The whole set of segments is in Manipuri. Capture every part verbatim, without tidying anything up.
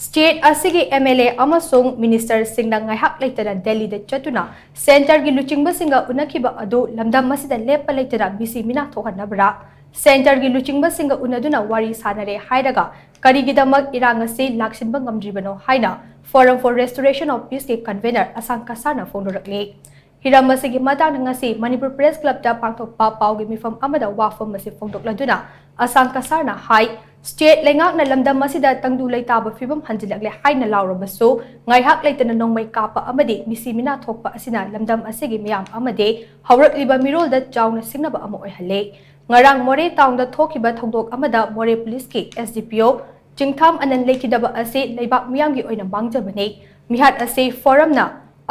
ꯁ꯭ꯇꯦꯠ ꯑꯁꯤꯒꯤ ꯑꯦꯝ ꯑꯦꯜ ꯑꯦ ꯑꯃꯁꯨꯡ ꯃꯤꯅꯤꯁꯇꯔꯁꯤꯡꯅ ꯉꯥꯏꯍꯥꯛ ꯂꯩꯇꯅ ꯗꯦꯜꯂꯤꯗ ꯆꯠꯇꯨꯅ ꯁꯦꯟꯇꯔꯒꯤ ꯂꯨꯆꯤꯡꯕꯁꯤꯡꯒ ꯎꯅꯈꯤꯕ ꯑꯗꯨ ꯂꯝꯗꯝ ꯑꯁꯤꯗ ꯂꯦꯞꯄ ꯂꯩꯇꯅ ꯃꯤꯁꯤ ꯃꯤꯅꯥ ꯊꯣꯛꯍꯟꯅꯕ꯭ꯔꯥ? ꯁꯦꯟꯇꯔꯒꯤ ꯂꯨꯆꯤꯡꯕꯁꯤꯡꯒ ꯎꯅꯗꯨꯅ ꯋꯥꯔꯤ ꯁꯥꯅꯔꯦ ꯍꯥꯏꯔꯒ ꯀꯔꯤꯒꯤꯗꯃꯛ ꯏꯔꯥꯡ ꯑꯁꯤ ꯂꯥꯛꯁꯤꯟꯕ ꯉꯝꯗ꯭ꯔꯤꯕꯅꯣ ꯍꯥꯏꯅ Forum for Restoration of Peaceꯀꯤ ꯀꯟꯚꯦꯅꯔ ꯑꯁꯥꯡ ꯀꯁꯥꯔꯅ ꯐꯣꯡꯗꯣꯔꯛꯂꯤ꯫ ꯍꯤꯔꯝ ꯑꯁꯤꯒꯤ ꯃꯇꯥꯡꯗ ꯉꯁꯤ ꯃꯅꯤꯄꯨꯔ ꯄ꯭ꯔꯦꯁ ꯀ꯭ꯂꯕꯇ ꯄꯥꯡꯊꯣꯛꯄ ꯄꯥꯎꯒꯤ ꯃꯤꯐꯝ ꯑꯃꯗ ꯋꯥꯐꯝ ꯑꯁꯤ ꯐꯣꯡꯗꯣꯛꯂꯗꯨꯅ ꯑꯁꯥꯡ ꯀꯁꯥꯔꯅ ꯍꯥꯏ, ꯁ꯭ꯇꯦꯠ ꯂꯩꯉꯥꯛꯅ ꯂꯝꯗꯝ ꯑꯁꯤꯗ ꯇꯪꯗꯨ ꯂꯩꯇꯥꯕ ꯐꯤꯕꯝ ꯍꯟꯖꯤꯜꯂꯛꯂꯦ ꯍꯥꯏꯅ ꯂꯥꯎꯔꯕꯁꯨ, ꯉꯥꯏꯍꯥꯛ ꯂꯩꯇꯅ ꯅꯣꯡꯃꯩ ꯀꯥꯞꯄ ꯑꯃꯗꯤ ꯃꯤꯁꯤ ꯃꯤꯅꯥ ꯊꯣꯛꯄ ꯑꯁꯤꯅ ꯂꯝꯗꯝ ꯑꯁꯤꯒꯤ ꯃꯤꯌꯥꯝ ꯑꯃꯗꯤ ꯍꯧꯔꯛꯂꯤꯕ ꯃꯤꯔꯣꯜꯗ ꯆꯥꯎꯅ ꯁꯤꯡꯅꯕ ꯑꯃ ꯑꯣꯏꯍꯜꯂꯦ꯫ ꯉꯔꯥꯡ ꯃꯣꯔꯦ ꯇꯥꯎꯟꯗ ꯊꯣꯛꯈꯤꯕ ꯊꯧꯗꯣꯛ ꯑꯃꯗ ꯃꯣꯔꯦ ꯄꯨꯂꯤꯁꯀꯤ ꯑꯦꯁ ꯗꯤ ꯄꯤ ꯑꯣ ꯆꯤꯡꯊꯥꯝ ꯑꯅꯟ ꯂꯩꯈꯤꯗꯕ ꯑꯁꯤ ꯂꯩꯕꯥꯛ ꯃꯤꯌꯥꯝꯒꯤ ꯑꯣꯏꯅ ꯃꯥꯡꯖꯕꯅꯤ꯫ ꯃꯤꯍꯥꯠ ꯑꯁꯤ ꯐꯣꯔꯝꯅ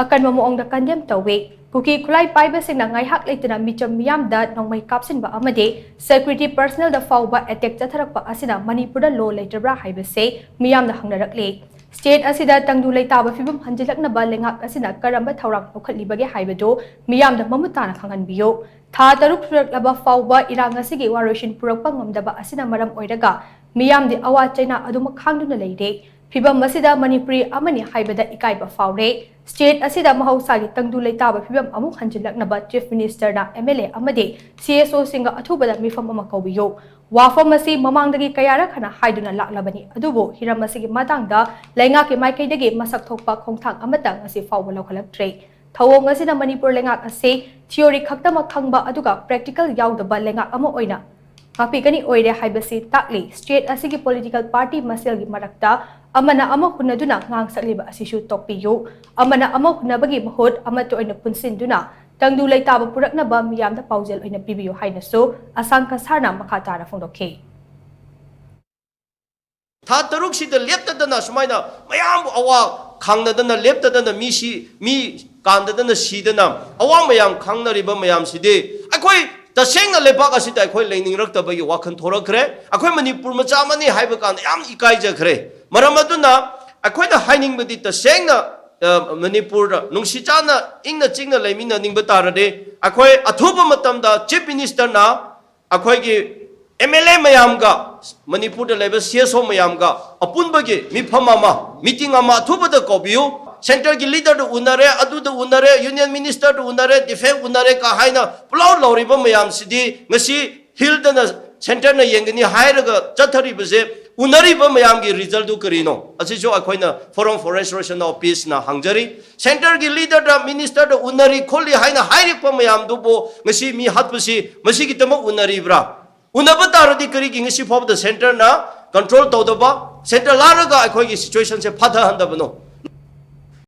ꯑꯀꯟꯕ ꯃꯑꯣꯡꯗ ꯀꯟꯗꯦꯝ ꯇꯧꯏ꯫ ꯀꯨꯀꯤ ꯈꯨꯠꯂꯥꯏ ꯄꯥꯏꯕꯁꯤꯡꯅ ꯉꯥꯏꯍꯥꯛ ꯂꯩꯇꯅ ꯃꯤꯆꯝ ꯃꯤꯌꯥꯝꯗ ꯅꯣꯡꯃꯩ ꯀꯥꯞꯁꯤꯟꯕ ꯑꯃꯗꯤ ꯁꯦꯀ꯭ꯌꯨꯔꯤꯇꯤ ꯄꯔꯁꯅꯦꯜꯗ ꯐꯥꯎꯕ ꯑꯦꯇꯦꯛ ꯆꯠꯊꯔꯛꯄ ꯑꯁꯤꯅ ꯃꯅꯤꯄꯨꯔꯗ ꯂꯣ ꯂꯩꯇ꯭ꯔꯕ꯭ꯔꯥ ꯍꯥꯏꯕꯁꯤ ꯃꯤꯌꯥꯝꯅ ꯍꯪꯅꯔꯛꯂꯤ꯫ ꯁ꯭ꯇꯦꯠ ꯑꯁꯤꯗ ꯇꯪꯗꯨ ꯂꯩꯇꯥꯕ ꯐꯤꯕꯝ ꯍꯟꯖꯤꯜꯂꯛꯅꯕ ꯂꯩꯉꯥꯛ ꯑꯁꯤꯅ ꯀꯔꯝꯕ ꯊꯧꯔꯥꯡ ꯂꯧꯈꯠꯂꯤꯕꯒꯦ ꯍꯥꯏꯕꯗꯨ ꯃꯤꯌꯥꯝꯗ ꯃꯃꯨꯠ ꯇꯥꯅ ꯈꯪꯍꯟꯕꯤꯌꯨ꯫ ꯊꯥ ꯇꯔꯨꯛ ꯁꯨꯔꯛꯂꯕ ꯐꯥꯎꯕ ꯏꯔꯥꯡ ꯑꯁꯤꯒꯤ ꯋꯥꯔꯣꯏꯁꯤꯟ ꯄꯨꯔꯛꯄ ꯉꯝꯗꯕ ꯑꯁꯤꯅ ꯃꯔꯝ ꯑꯣꯏꯔꯒ ꯃꯤꯌꯥꯝꯗꯤ ꯑꯋꯥ ꯆꯩꯅꯥ ꯑꯗꯨꯃꯛ ꯈꯥꯡꯗꯨꯅ ꯂꯩꯔꯦ꯫ ꯐꯤꯚꯝ ꯑꯁꯤꯗ ꯃꯅꯤꯄꯨꯔꯤ ꯑꯃꯅꯤ ꯍꯥꯏꯕꯗ ꯏꯀꯥꯏꯕ ꯐꯥꯎꯔꯦ꯫ ꯁ꯭ꯇꯦꯠ ꯑꯁꯤꯗ ꯃꯍꯧꯁꯥꯒꯤ ꯇꯪꯗꯨ ꯂꯩꯇꯥꯕ ꯐꯤꯚꯝ ꯑꯃꯨꯛ ꯍꯟꯖꯤꯜꯂꯛꯅꯕ ꯆꯤꯐ ꯃꯤꯅꯤꯁꯇꯔꯅ ꯑꯦꯝ ꯑꯦꯜ ꯑꯦ ꯑꯃꯗꯤ ꯁꯤ ꯑꯦꯁ ꯑꯣꯁꯤꯡꯒ ꯑꯊꯨꯕꯗ ꯃꯤꯐꯝ ꯑꯃ ꯀꯧꯕꯤꯌꯨ꯫ ꯋꯥꯐꯝ ꯑꯁꯤ ꯃꯃꯥꯡꯗꯒꯤ ꯀꯌꯥꯔꯛ ꯍꯟꯅ ꯍꯥꯏꯗꯨꯅ ꯂꯥꯛꯂꯕꯅꯤ, ꯑꯗꯨꯕꯨ ꯍꯤꯔꯝ ꯑꯁꯤꯒꯤ ꯃꯇꯥꯡꯗ ꯂꯩꯉꯥꯛꯀꯤ ꯃꯥꯏꯀꯩꯗꯒꯤ ꯃꯁꯛ ꯊꯣꯛꯄ ꯈꯣꯡꯊꯥꯡ ꯑꯃꯠꯇ ꯉꯁꯤ ꯐꯥꯎꯕ ꯂꯧꯈꯠꯂꯛꯇ꯭ꯔꯦ꯫ ꯊꯧꯑꯣꯡ ꯑꯁꯤꯅ ꯃꯅꯤꯄꯨꯔ ꯂꯩꯉꯥꯛ ꯑꯁꯤ ꯊꯤꯑꯣꯔꯤ ꯈꯛꯇꯃꯛ ꯈꯪꯕ ꯑꯗꯨꯒ ꯄ꯭ꯔꯦꯛꯇꯤꯀꯦꯜ ꯌꯥꯎꯗꯕ ꯂꯩꯉꯥꯛ ꯑꯃ ꯑꯣꯏꯅ ꯉꯥꯛꯄꯤꯒꯅꯤ ꯑꯣꯏꯔꯦ ꯍꯥꯏꯕꯁꯤ ꯇꯥꯛꯂꯤ꯫ ꯁ꯭ꯇꯦꯠ ꯑꯁꯤꯒꯤ ꯄꯣꯂꯤꯇꯤꯀꯦꯜ ꯄꯥꯔꯇꯤ ꯃꯁꯦꯜꯒꯤ ꯃꯔꯛꯇ ꯑꯃꯅ ꯑꯃ ꯍꯨꯟꯅꯗꯨꯅ ꯉꯥꯡ ꯁꯛꯂꯤꯕ ꯑꯁꯤꯁꯨ ꯇꯣꯛꯄꯤꯌꯨ꯫ ꯑꯃꯅ ꯑꯃ ꯍꯨꯟꯅꯕꯒꯤ ꯃꯍꯨꯠ ꯑꯃꯠꯇ ꯑꯣꯏꯅ ꯄꯨꯟꯁꯤꯟꯗꯨꯅ ꯇꯪꯗꯨ ꯂꯩꯇꯥꯕ ꯄꯨꯔꯛꯅꯕ ꯃꯤꯌꯥꯝꯗ ꯄꯥꯎꯖꯦꯜ ꯑꯣꯏꯅ ꯄꯤꯕꯤꯌꯨ ꯍꯥꯏꯅꯁꯨ ꯑꯁꯥꯡ ꯀꯁꯥꯔꯅ ꯃꯈꯥ ꯇꯥꯅ ꯐꯣꯡꯗꯣꯛꯈꯤ꯫ ꯊꯥ ꯇꯔꯨꯛꯁꯤꯗ ꯂꯦꯞꯇꯗꯅ ꯁꯨꯃꯥꯏꯅ ꯃꯌꯥꯝ ꯑꯋꯥ ꯈꯥꯡꯅꯗꯅ ꯂꯦꯞꯇꯗꯅ ꯃꯤ ꯁꯤ, ꯃꯤ ꯀꯥꯟꯗꯗꯅ ꯁꯤꯗꯅ ꯑꯋꯥ ꯃꯌꯥꯝ ꯈꯥꯡꯅꯔꯤꯕ ꯃꯌꯥꯝꯁꯤꯗꯤ ꯑꯩꯈꯣꯏ ꯇꯁꯦꯡꯅ ꯂꯩꯕꯥꯛ ꯑꯁꯤꯗ ꯑꯩꯈꯣꯏ ꯂꯩꯅꯤꯡꯂꯛꯇꯕꯒꯤ ꯋꯥꯈꯜ ꯊꯣꯔꯛꯈ꯭ꯔꯦ꯫ ꯑꯩꯈꯣꯏ ꯃꯅꯤꯄꯨꯔ ꯃꯆꯥ ꯑꯃꯅꯤ ꯍꯥꯏꯕ ꯀꯥꯟꯗ ꯌꯥꯝ ꯏꯀꯥꯏꯖꯈ꯭ꯔꯦ꯫ ꯃꯔꯝ ꯑꯗꯨꯅ ꯑꯩꯈꯣꯏꯅ ꯍꯥꯏꯅꯤꯡꯕꯗꯤ ꯇꯁꯦꯡꯅ, ꯑ, ꯃꯅꯤꯄꯨꯔꯗ ꯅꯨꯡꯁꯤ ꯆꯥꯟꯅ ꯏꯪꯅ ꯆꯤꯛꯅ ꯂꯩꯃꯤꯟꯅꯅꯤꯡꯕ ꯇꯥꯔꯗꯤ ꯑꯩꯈꯣꯏ ꯑꯊꯨꯕ ꯃꯇꯝꯗ ꯆꯤꯐ ꯃꯤꯅꯤꯁꯇꯔꯅ ꯑꯩꯈꯣꯏꯒꯤ ꯑꯦꯝ ꯑꯦꯜ ꯑꯦ ꯃꯌꯥꯝꯒ, ꯃꯅꯤꯄꯨꯔꯗ ꯂꯩꯕ ꯁꯤ ꯑꯦꯁ ꯑꯣ ꯃꯌꯥꯝꯒ ꯑꯄꯨꯟꯕꯒꯤ ꯃꯤꯐꯝ ꯑꯃ, ꯃꯤꯇꯤꯡ ꯑꯃ ꯑꯊꯨꯕꯗ ꯀꯧꯕꯤꯌꯨ꯫ ꯁꯦꯟꯇꯔꯒꯤ ꯂꯤꯗꯔꯗ ꯎꯅꯔꯦ, ꯑꯗꯨꯗ ꯎꯅꯔꯦ, ꯌꯨꯅꯤꯌꯟ ꯃꯤꯅꯤꯁꯇꯔꯗ ꯎꯅꯔꯦ, ꯗꯤꯐꯦꯟꯁ ꯎꯅꯔꯦ ꯀ ꯍꯥꯏꯅ ꯄꯨꯂꯥꯎ ꯂꯥꯎꯔꯤꯕ ꯃꯌꯥꯝꯁꯤꯗꯤ ꯉꯁꯤ ꯍꯤꯜꯗꯅ ꯁꯦꯟꯇꯔꯅ ꯌꯦꯡꯒꯅꯤ ꯍꯥꯏꯔꯒ ꯆꯠꯊꯔꯤꯕꯁꯦ, ꯎꯅꯔꯤꯕ ꯃꯌꯥꯝꯒꯤ ꯔꯤꯖꯜꯗꯨ ꯀꯔꯤꯅꯣ? ꯑꯁꯤꯁꯨ ꯑꯩꯈꯣꯏꯅ Forum for Restoration of Peaceꯅ ꯍꯪꯖꯔꯤ꯫ ꯁꯦꯟꯇꯔꯒꯤ ꯂꯤꯗꯔꯗ, ꯃꯤꯅꯤꯁꯇꯔꯗ ꯎꯅꯔꯤ ꯈꯣꯠꯂꯤ ꯍꯥꯏꯅ ꯍꯥꯏꯔꯛꯄ ꯃꯌꯥꯝꯗꯨꯕꯨ ꯉꯁꯤ ꯃꯤ ꯍꯥꯠꯄꯁꯤ ꯃꯁꯤꯒꯤꯗꯃꯛ ꯎꯅꯔꯤꯕ꯭ꯔꯥ? ꯎꯅꯕ ꯇꯥꯔꯗꯤ ꯀꯔꯤꯒꯤ ꯉꯁꯤ ꯐꯥꯎꯕꯗ ꯁꯦꯟꯇꯔꯅ ꯀꯟꯇ꯭ꯔꯣꯜ ꯇꯧꯗꯕ, ꯁꯦꯟꯇꯔ ꯂꯥꯛꯂꯒ ꯑꯩꯈꯣꯏꯒꯤ ꯁꯤꯆꯨꯋꯦꯁꯟꯁꯦ ꯐꯊꯍꯟꯗꯕꯅꯣ?